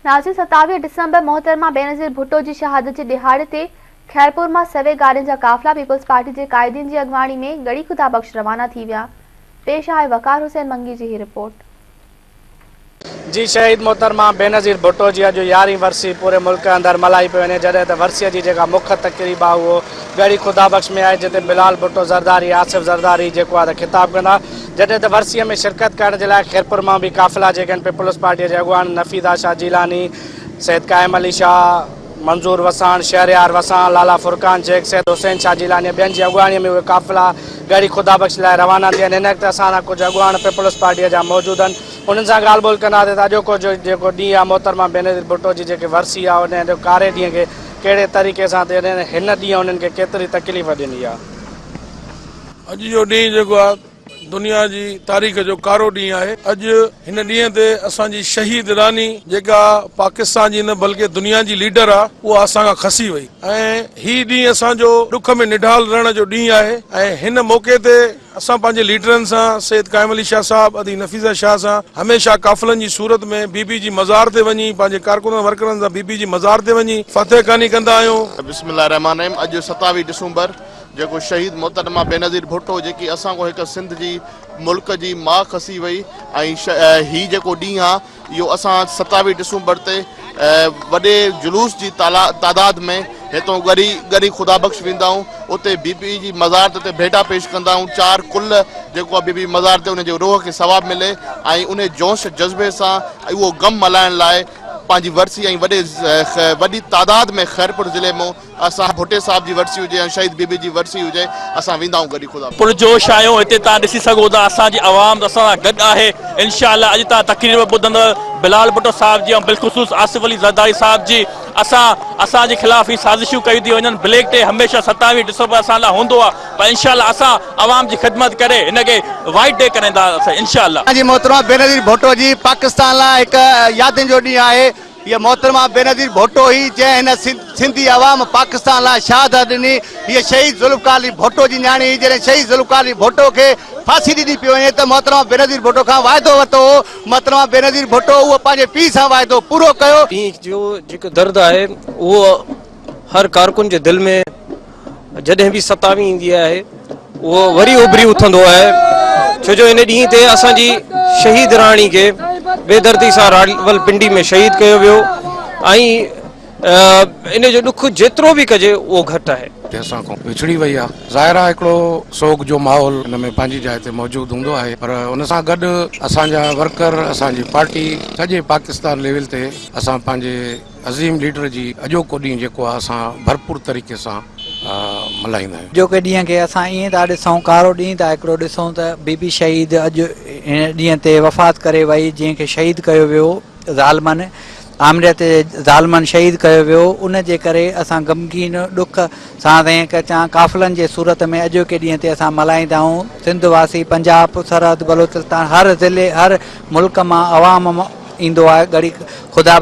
ناظرين 27 ڊسمبر محترمه بينظير ڀٽو جي شهادت جي ڏهاڙي تي خيرپور مان سوين گاڏين جا قافلا پيپلز پارٽي جي قائدين جي اڳواڻي ۾ ڳڙهي خدا بخش روانا ٿي ويا. پيش آهي وقار حسين منگي جي هي رپورٽ. جي شهيد محترمه بينظير ڀٽو جي اڄ يارهين ورسي پوري ملڪ اندر ملهائي پئي وڃي جڏهن ته ورسيء جي جيڪا مک تقريب آهي اهو ڳڙهي خدا بخش ۾ آهي جتي بلال ڀٽو زرداري آصف زرداري جيڪو آهي ته خطاب ڪندا. جڏهن ته ورسيء ۾ شرڪت ڪرڻ جي لاء خيرپور مان به قافلا جيڪي آهن پيپلز پارٽيء جي اڳواڻ نفيده شاهه جيلاني، سيد قائم علي شاهه، منظور وساڻ، شهريار وساڻ، لالا فرقان شيخ، سيد حسين شاهه جيلاني ۽ ٻين جي اڳواڻيء ۾ اهي قافلا ڳڙهي خدا بخش لاء روانا ٿيا آهن. هن وقت اسان سان ڪجهه اڳواڻ پيپلز پارٽيء جا موجود آهن انهن سان ڳالهه ٻولهه ڪنداسين ته اڄوڪو جيڪو ڏينهن آهي محترمه بينظير ڀٽو جي جيڪي ورسي آهي ان ڪاري ڏينهن کي ڪهڙي طريقي سان هن ڏينهن انهن کي ڪيتري تڪليف ڏني آهي. اڄ جو ڏينهن جيڪو آهي دنيا جي تاريخ جو ڪارو ڏينهن آهي. اڄ هن ڏينهن تي اسان جي شهيد راني جيڪا پاڪستان جي نه بلڪه دنيا جي ليڊر آهي اها اسان کان کسي وئي ۽ هي ڏينهن اسان جو ڏک ۾ نڍال رهڻ جو ڏينهن آهي ۽ هن موقعي تي اسان پنهنجي ليڊرن سان سيد قائم علي شاهه صاحب ادي نفيسه شاهه سان هميشه قافلن جي صورت ۾ بي بي جي مزار تي وڃي پنهنجي ڪارڪنن ورڪرن سان بي بي جي مزار تي وڃي فاتحه خواني ڪندا آهيون. بسم الله الرحمٰن الرحيم اڄ 27 ڊسمبر جيڪو شهيد محترمه بينظير ڀٽو جيڪي اسان کان هڪ سنڌ جي ملڪ جي ماء کسي وئي ۽ هي جيڪو ڏينهن آ اهو اسان 27 ڊسمبر تي وڏي جلوس جي تعداد ۾ هتون ڳڙهي ڳڙهي خدا بخش ويندا آهيون اتي بي بي جي مزار تي ڀيٽا پيش ڪندا آهيون چار قل جيڪو آ بي بي مزار تي ان جي روح کي ثواب ملي ۽ ان جوش جذبي سان اهو غم ملهائڻ لاء پنهنجي ورسي ۽ وڏي وڏي تعداد ۾ خيرپور ضلعي مون اسان ڀٽي صاحب جي ورسي هجي يا شهيد بي بي جي ورسي هجي اسان ويندا آهيون گڏي خدا. پرجوش آهيون هتي توهان ڏسي سگهو ٿا اسان جي عوام اسان سان گڏ آهي انشاء الله اڄ توهان تقرير به ٻڌندؤ بلال ڀٽو صاحب جي ۽ بالخصوص آصف علي زرداري صاحب جي اسان اسان جي خلاف هي سازشون ڪيون ٿي وڃن بليڪ ڊي هميشه 27 ڊسمبر اسان لاء هوندو آهي پر انشاء الله اسان عوام جي خدمت ڪري هن کي وائيٽ ڊي ڪرائينداسين انشاء الله. اسان جي محترمه بينظير ڀٽو جي پاڪستان لاء هڪ يادين جو ڏينهن آهي. هيء محترمه بينظير ڀٽو هئي، جنهن هن سنڌي عوام پاڪستان لاء شهادت ڏني. هيء شهيد ذوالفقار علي ڀٽو جي نياڻي هئي. جڏهن شهيد ذوالفقار علي ڀٽو کي ڦاسي ڏني پئي وڃي ته محترمه بينظير ڀٽو کان واعدو ورتو هو. محترمه بينظير ڀٽو اهو پنهنجي پيء سان واعدو پورو ڪيو. ڏينهن جو جيڪو درد آهي اهو هر ڪارڪن جي دل ۾ جڏهن به ستاوي ايندي آهي اهو وري اڀري اٿندو آهي ڇو جو ان ڏينهن تي اسان جي شهيد راڻي کي بيدردي سان راولپنڊي ۾ شهيد ڪيو ويو ۽ ان جو ڏک جيترو به ڪجي اهو گهٽ آهي. اسان کان وڇڙي وئي آهي ظاهر آهي هڪڙو سوڳ جو ماحول ان ۾ پنهنجي جاء تي موجود هوندو آهي پر ان سان گڏ اسان جا ورڪر اسان جي پارٽي سڄي پاڪستان ليول تي اسان پنهنجي عظيم ليڊر جي اڄوڪو ڏينهن جيڪو آهي اسان ڀرپور طريقي سان ملهائيندا آهيون. اڄوڪي ڏينهن کي اسان ائين ٿا ڏسون ڪارو ڏينهن ٿا هڪڙو ڏسون ته بي بي شهيد اڄ هن ڏينهن تي وفات ڪري وئي جنهن کي شهيد ڪيو ويو ظالمن آمريت جي ظالمن شهيد ڪيو ويو ان جي ڪري اسان غمگين ڏک سان ائين ڪچان قافلن جي صورت ۾ اڄوڪي ڏينهن تي اسان ملهائيندا آهيون سنڌ واسي پنجاب سرحد بلوچستان هر ضلعي هر ملڪ مان عوام ايندو آهي ڳڙهي خدا.